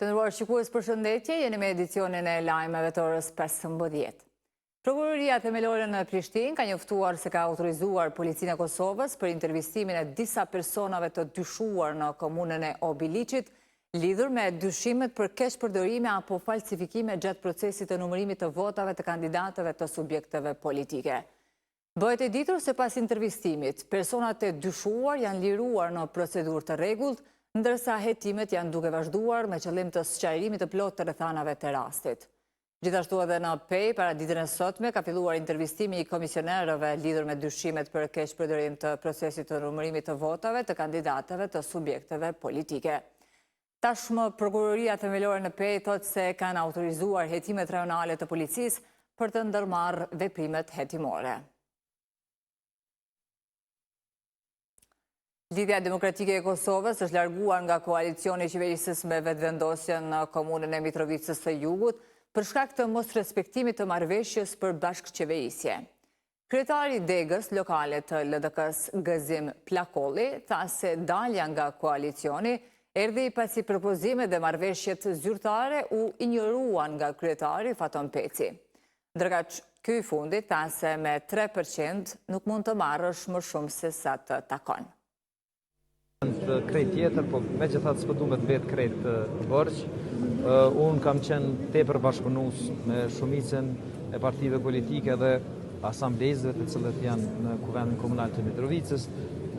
Të nderuar shikues përshëndetje, jeni me edicionin e lajmeve të orës 15. Prokuroria Themelore në Prishtinë ka njoftuar se ka autorizuar Policinë e Kosovës për intervistimin e disa personave të dyshuar në komunën e Obiliqit, lidhur me dyshimet për keqpërdorime apo falsifikime gjatë procesit të numërimit të votave të kandidatëve të subjekteve politike. Bëhet e ditur se pas intervistimit, personat e dyshuar janë liruar në procedurë të rregullt, ndërsa hetimet janë duke vazhduar me qëllim të sqarimit të plotë të rrethanave të rastit. Gjithashtu edhe në Pejë, paraditen e sotme, ka filluar intervistimi i komisionerëve lidhur me dyshimet për keqpërdorim të procesit të numërimit të votave të kandidatëve të subjekteve politike. Tashmë Prokuroria Themelore në Pejë thotë se kanë autorizuar hetimet rajonale të policisë për të ndërmarrë veprimet hetimore. Lidhja Demokratike e Kosovës është larguar nga koalicioni qeverisës me Vetëvendosjen në komunën e Mitrovicës së Jugut për shkak të mosrespektimit të marrëveshjes për bashkëqeverisje. Kryetari i degës lokale të LDK-së, Gëzim Plakolli, tha se dalja nga koalicioni erdhi pasi propozimet dhe marrëveshjet zyrtare u injoruan nga kryetari Faton Peci. Ndërkaq, ky i fundit tha se me 3% nuk mund të marrësh më shumë se sa të takon. Krejt tjetër, po megjithatë s'po du me të mbet krejt borxh. Unë kam qenë tepër bashkëpunues me shumicën e partive politike dhe asambleistëve të cilët janë në Kuvendin Komunal të Mitrovicës.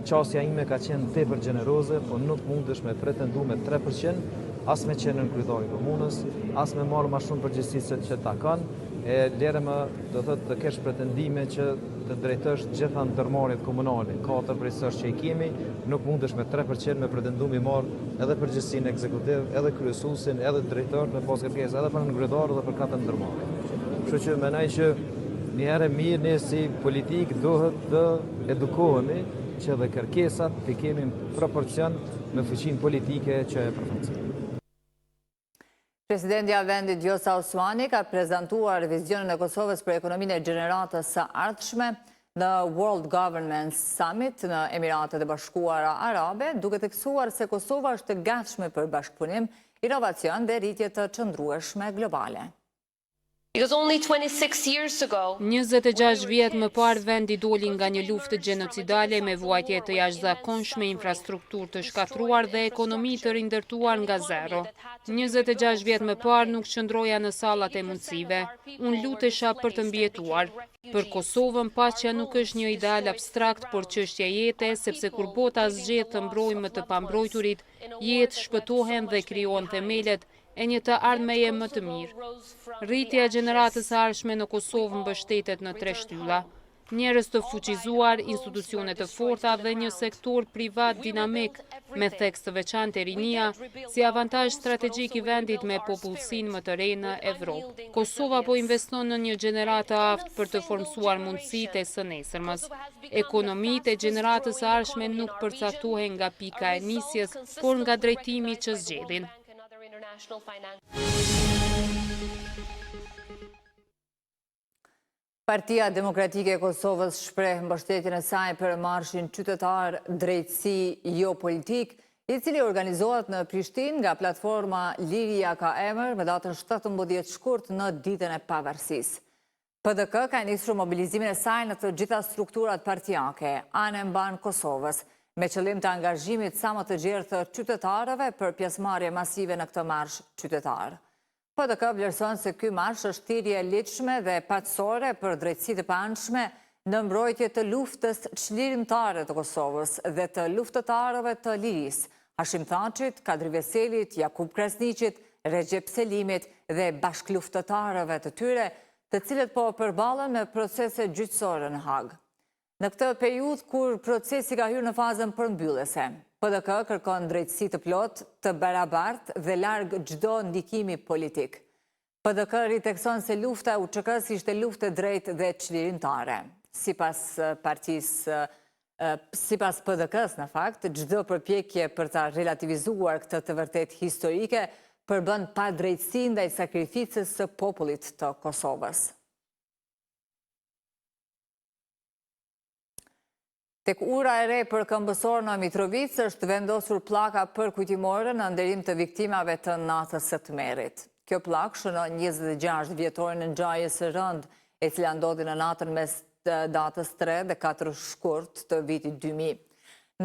Qasja ime ka qenë tepër gjeneroze, po nuk mundesh me pretendu me 3%, as me qenë nënkryetar i komunës, as me marrë ma shumë përgjegjësi se që takon, e lere më do thotë të kesh pretendime që të drejtosh gjitha ndërmarrjet komunale, katër prej saj që i kemi, nuk mundesh me 3% me pretendu mi marrë edhe përgjegjësinë ekzekutiv, edhe kryesuesin, edhe drejtor, me pas kërkesë edhe për nënkryetar edhe për katër ndërmarrje. Kështu që mendoj që një herë e mirë ne si politikë duhet të edukohemi që edhe kërkesat t'i kemi në proporcion me fuqinë politike që e përfaqësojmë. Presidentja e vendit Vjosa Osmani ka prezantuar vizionin e Kosovës për ekonominë e gjeneratës së ardhshme në World Government Summit në Emiratet e Bashkuara Arabe, duke theksuar se Kosova është e gatshme për bashkëpunim, inovacion dhe rritje të qëndrueshme globale. 26 vjet më parë vendi doli nga një luftë gjenocidale me vuajtje të jashtëzakonshme, infrastrukturë të shkatërruar dhe ekonomi të rindërtuar nga zero. 26 vjet më parë nuk qëndroja në sallat e mundësive. Unë lutesha për të mbijetuar. Për Kosovën, paqja nuk është një ideal abstrakt, por çështje jete, sepse kur bota zgjedh të mbrojë më të pambrojturit, jetë shpëtohen dhe krijohen themelet e një të ardhmeje më të mirë. Rritja e gjeneratës së ardhshme në Kosovë mbështetet në tre shtylla: njerëz të fuqizuar, institucione të forta dhe një sektor privat dinamik, me theks të veçantë te rinia, si avantazh strategjik i vendit me popullsinë më të re në Evropë. Kosova po investon në një gjeneratë të aftë për të formësuar mundësitë e së nesërmes. Ekonomitë e gjeneratës së ardhshme nuk përcaktohen nga pika e nisjes, por nga drejtimi që zgjedhin. Partia Demokratike e Kosovës shpreh mbështetjen e saj për marshin qytetar drejtësi jo politikë, i cili organizohet në Prishtinë nga platforma Liria ka emër me datën 17 shkurt në ditën e pavarësisë. PDK ka nisur mobilizimin e saj në të gjitha strukturat partiake, anembanë Kosovës, me qëllim të angazhimit sa më të gjerë të qytetarëve për pjesëmarrje masive në këtë marsh qytetar. PDK vlerëson se ky marsh është thirrje e ligjshme dhe paqësore për drejtësi të paanshme në mbrojtje të luftës çlirimtare të Kosovës dhe të luftëtarëve të lirisë, Hashim Thaçit, Kadri Veselit, Jakup Krasniqit, Rexhep Selimit dhe bashkëluftëtarëve të tyre, të cilët po përballen me procese gjyqësore në Hagë. Në këtë periudhë kur procesi ka hyrë në fazën përmbyllëse, PDK kërkon drejtësi të plotë, të barabartë dhe larg çdo ndikimi politik. PDK rithekson se lufta e UÇK-së ishte luftë e drejtë dhe çlirimtare. Sipas partisë Sipas PDK-së, në fakt, çdo përpjekje për ta relativizuar këtë të vërtetë historike përbën padrejtësi ndaj sakrificës së popullit të Kosovës. Tek ura e re për këmbësorë në Mitrovicë është vendosur pllaka përkujtimore në nderim të viktimave të natës së tmerrit. Kjo pllakë shënon 26 vjetorin e ngjarjes së rëndë, e cila ndodhi në natën mes datës 3 dhe 4 shkurt të vitit 2000.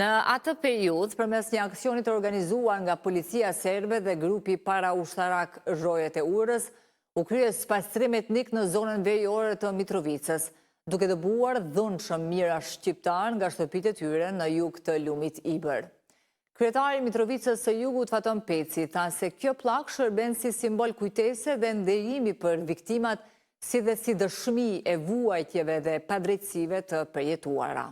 Në atë periudhë, përmes një aksioni të organizuar nga policia serbe dhe grupi paraushtarak Rojet e Urës, u krye spastrim etnik në zonën veriore të Mitrovicës, duke dëbuar dhunshëm mijëra shqiptarë nga shtëpitë e tyre në jug të lumit Ibër. Kryetari i Mitrovicës së Jugut Faton Peci tha se kjo pllakë shërben si simbol kujtese dhe nderimi për viktimat si dhe si dëshmi e vuajtjeve dhe padrejtësive të përjetuara.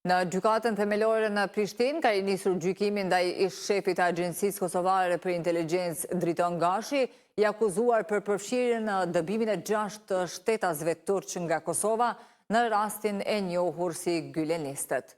Në Gjykatën Themelore në Prishtinë ka nisur gjykimi ndaj ish-shefit të Agjencisë Kosovare për Inteligjencë Driton Gashi, i akuzuar për përfshirje në dëbimin e 6 shtetasve turq nga Kosova në rastin e njohur si Gylenistët.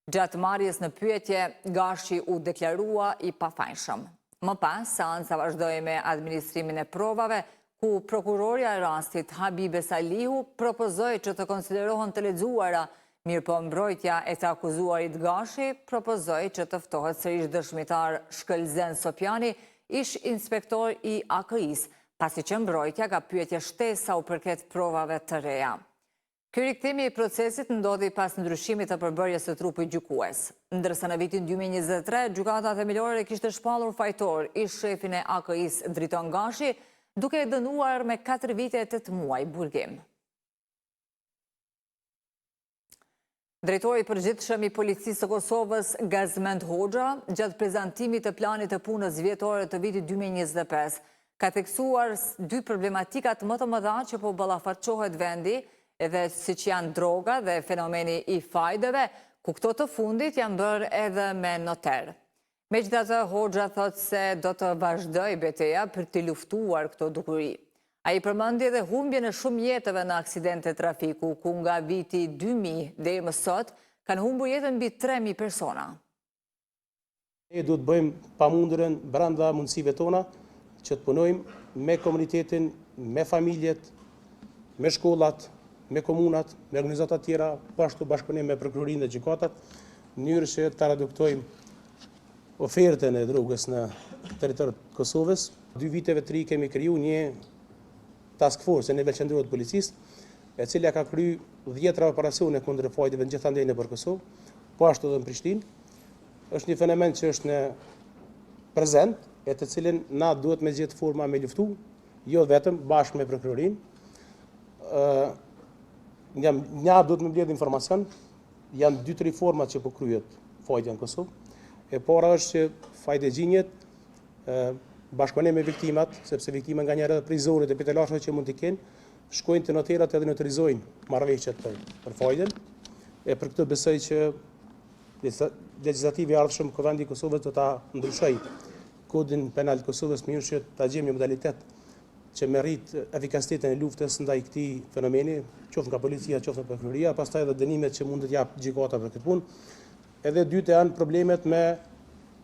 Gjatë marrjes në pyetje, Gashi u deklarua i pafajshëm. Më pas, seanca vazhdoi me administrimin e provave, ku prokurorja e rastit, Habibe Salihu, propozoi që të konsiderohen të lexuara, mirëpo mbrojtja e të akuzuarit Gashi propozoi që të ftohet sërish dëshmitar Shkëlzen Sopjani, ish-inspektor i AKI-së, pasi që mbrojtja ka pyetje shtesë sa u përket provave të reja. Ky rikthim i procesit ndodhi pas ndryshimit të përbërjes së trupit gjykues. Ndërsa në vitin 2023, Gjykata Themelore kishte shpallur fajtor ish-shefin e AKI-së Driton Gashi, duke e dënuar me 4 vite e 8 muaj burgim. Drejtori i Përgjithshëm i Policisë së Kosovës, Gazmend Hoxha, gjatë prezantimit të planit të punës vjetore të vitit 2025, ka theksuar dy problematikat më të mëdha që po ballafaqohet vendi, edhe siç janë droga dhe fenomeni i fajdeve, ku këto të fundit janë bërë edhe me noter. Megjithatë, Hoxha thotë se do të vazhdojë beteja për t'i luftuar këto dukuri. Ai përmendi edhe humbjen e shumë jetëve në aksidente trafiku, ku nga viti 2000 deri më sot kanë humbur jetën mbi 3000 persona. Ne duhet të bëjmë të pamundurën brenda mundësive tona që të punojmë me komunitetin, me familjet, me shkollat, me komunat, me organizatat tjera, po ashtu bashkëpunim me prokurorinë dhe gjykatat, në mënyrë që ta reduktojmë ofertën e drogës në territor të Kosovës. Dy viteve të ri kemi kriju një task force në nivel qendror të policisë, e cila ka kry dhjetra operacione kundër fajdeve në gjithandej nëpër Kosovë, po ashtu edhe në Prishtinë. Është një fenomen që është në prezent, e të cilin na duhet me gjetë forma me luftu, jo vetëm, bashkë me prokurorinë. Nja duhet me mbledh informacion, Janë dy tri forma që po kryhet fajdja në Kosovë. E para është që fajdexhinjtë bashkëpunim me viktimat, sepse viktimat nganjëherë edhe prej zorit e prej telasheve që mund t'i kenë, shkojnë te noterat edhe noterizojnë marrëveshjet për, për fajden. E për këtë besoj që legjislativi i ardhshëm Kuvendi i Kosovës do ta ndryshojë kodin penal të Kosovës në mënyrë që ta gjejmë një modalitet që me rrit efikasitetin e luftës ndaj këtij fenomeni, qoftë nga policia, qoftë nga prokuroria, pastaj edhe dënimet që mund të jap gjykata për këtë punë. Edhe e dyta janë problemet me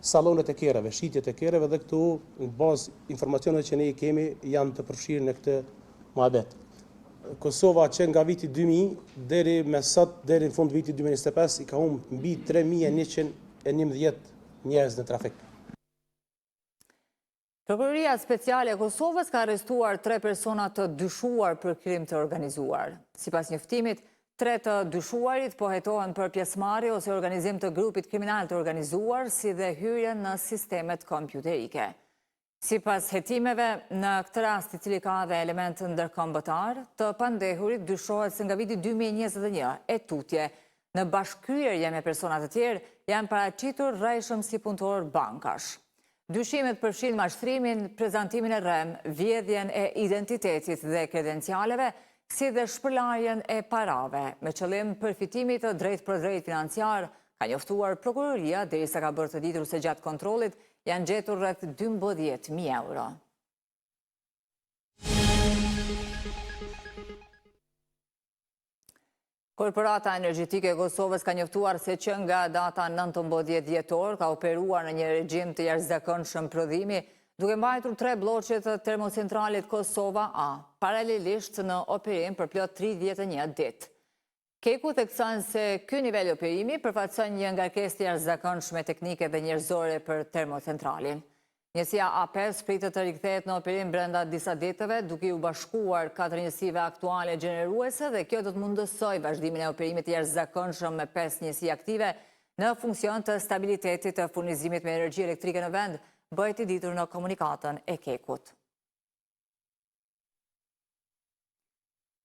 sallonet e kerreve, shitjet e kerreve dhe këtu në bazë informacioneve që ne i kemi janë të përfshirë në këtë muhabet. Kosova që nga viti 2000 deri me sot deri në fund vitit 2025 i ka humb mbi 3111 njerëz në trafik. Prokuroria Speciale e Kosovës ka arrestuar tre persona të dyshuar për krim të organizuar. Sipas njoftimit, tre të dyshuarit po hetohen për pjesëmarrje ose organizim të grupit kriminal të organizuar, si dhe hyrje në sistemet kompjuterike. Sipas hetimeve, në këtë rast i cili ka dhe element ndërkombëtar, të pandehurit dyshohet se nga viti 2021 e tutje, në bashkëkryerje me persona të tjerë, janë paraqitur rrejshëm si punëtorë bankash. Dyshimet përfshijnë mashtrimin, prezantimin e rremë, vjedhjen e identitetit dhe kredencialeve, si dhe shpëlarjen e parave, me qëllim përfitimi të drejtpërdrejtë financiar, ka njoftuar prokuroria derisa ka bërë të ditur se gjatë kontrollit janë gjetur rreth 12.000 euro. Korporata Energjetike e Kosovës ka njoftuar se që nga data 19 dhjetor ka operuar në një regjim të jashtëzakonshëm prodhimi, duke mbajtur tre blloqe të termocentralit Kosova A, paralelisht në operim për plot 31 ditë. KEK-u thekson se ky nivel operimi përfaqëson një ngarkesë të jashtëzakonshme teknike dhe njerëzore për termocentralin. Njësia A5 pritet të rikthehet në operim brenda disa ditëve, duke iu bashkuar katër njësive aktuale gjeneruese dhe kjo do të mundësojë vazhdimin e operimit të jashtëzakonshëm me pesë njësi aktive në funksion të stabilitetit të furnizimit me energji elektrike në vend, bëhet i ditur në komunikatën e KEK-ut.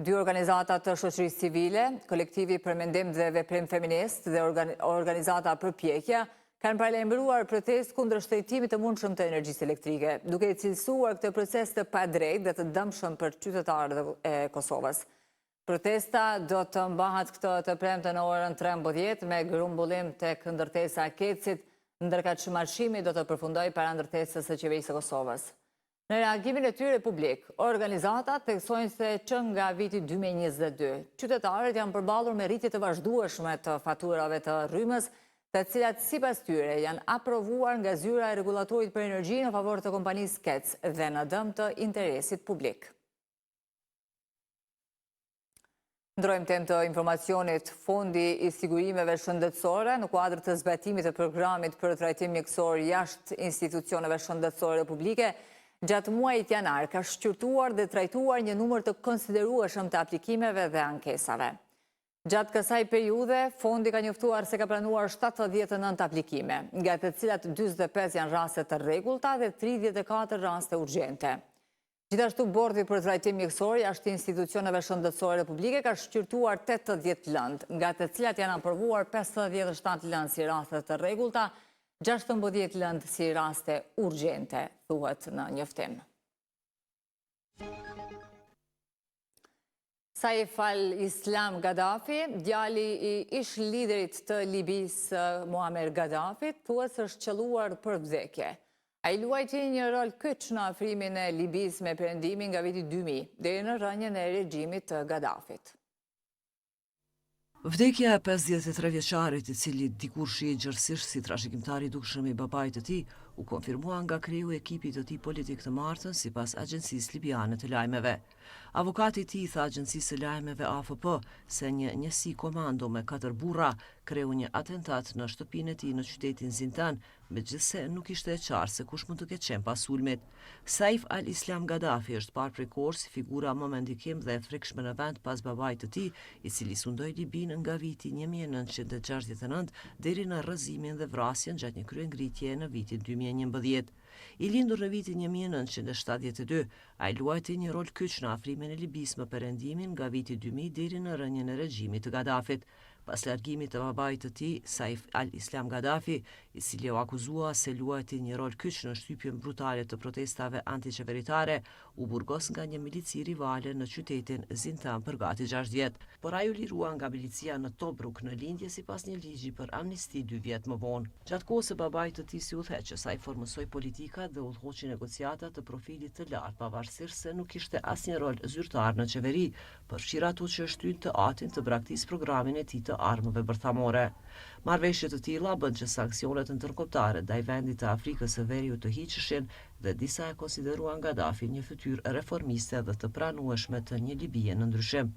Dy organizata të shoqërisë civile, Kolektivi për Mendim dhe Veprim Feminist dhe organizata Përpjekja, kanë paralajmëruar protestë kundër shtrenjtimit të mundshëm të energjisë elektrike, duke e cilësuar këtë proces të padrejtë dhe të dëmshëm për qytetarët e Kosovës. Protesta do të mbahet këtë të premte në orën 13 me grumbullim tek ndërtesa e KEDS-it, ndërkaq marshimi do të përfundojë para ndërtesës së Qeverisë së Kosovës. Në reagimin e tyre publik, organizatat theksojnë se që nga viti 2022, qytetarët janë përballur me rritje të vazhdueshme të faturave të rrymës, të cilat sipas tyre janë aprovuar nga Zyra e Rregullatorit për Energji në favor të kompanisë KEDS dhe në dëm të interesit publik. Ndërrojmë temë të informacionit, Fondi i Sigurimeve Shëndetësore në kuadër të zbatimit të programit për trajtim mjekësor jashtë institucioneve shëndetësore publike, gjatë muajit janar ka shqyrtuar dhe trajtuar një numër të konsiderueshëm të aplikimeve dhe ankesave. Gjatë kësaj periudhe, fondi ka njoftuar se ka pranuar 79 aplikime, nga të cilat 45 janë raste të rregullta dhe 34 raste urgjente. Gjithashtu Bordi për Trajtim Mjekësor jashtë institucioneve shëndetësore publike ka shqyrtuar 80 lëndë, nga të cilat janë aprovuar 57 lëndë si raste të rregullta, 16 lëndë si raste urgjente, thuhet në njoftim. Saif al-Islam Gaddafi, djali i ish-liderit të Libisë Muammar Gaddafit, thuhet se është qëlluar për vdekje. Ai luajti një rol kyç në afrimin e Libisë me Perëndimin nga viti 2000, deri në rënien e regjimit të Gaddafit. Vdekja e 53 vjeçarit, i cili dikur shihej gjerësisht si trashëgimtari i dukshëm i babait të tij, u konfirmua nga kreu i ekipit të tij politik të martën, sipas agjencisë libiane të lajmeve. Avokati i tij i tha agjencisë së lajmeve AFP se një njësi komando me katër burra kreu një atentat në shtëpinë e tij në qytetin Zintan, megjithëse nuk ishte e qartë se kush mund të ketë qenë pas sulmit. Saif al-Islam Gaddafi është parë prej kohësh si figura më me ndikim dhe e frikshme në vend pas babait të tij, i cili sundoi Libinë nga viti 1969 deri në rrëzimin dhe vrasjen gjatë një kryengritjeje në vitin 2011. I lindur në vitin 1972, ai luajti një rol kyç në afrimin e Libisë me Perëndimin nga viti 2000 deri në rënien e regjimit të Gaddafit. Pas largimit të babait të tij, Saif al-Islam Gaddafi, i cili u akuzua se luajti një rol kyç në shtypjen brutale të protestave antiqeveritare, u burgos nga një milici rivale në qytetin Zintan për gati gjashtë vjet. Por ai u lirua nga milicia në Tobruk në lindje sipas një ligji për amnisti dy vjet më vonë. Gjatë kohës së babait të tij si udhëheqës, ai formësoi politikat dhe udhëhoqi negociata të profilit të lartë, pavarësisht se nuk kishte asnjë rol zyrtar në qeveri, përfshirë ato që e shtynë të atin të braktisë programin e tij të armëve bërthamore. Marrëveshje të tilla bënë që sanksionet ndërkombëtare ndaj vendit të Afrikës së Veriut të hiqeshin dhe disa e konsideruan Gaddafin një fytyrë reformiste dhe të pranueshme të një Libie në ndryshim.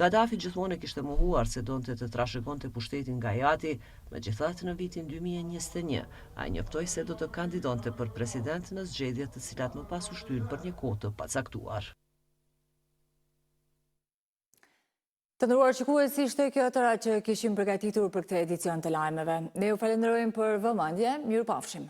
Gaddafi gjithmonë e kishte mohuar se donte të trashëgonte pushtetin nga i ati, megjithatë në vitin 2021, ai njoftoi se do të kandidonte për president në zgjedhjet të cilat më pas u shtynë për një kohë të pacaktuar. Të nderuar shikues, ishte kjo e tëra që kishim përgatitur për këtë edicion të lajmeve. Ne ju falenderojmë për vëmendje, mirupafshim.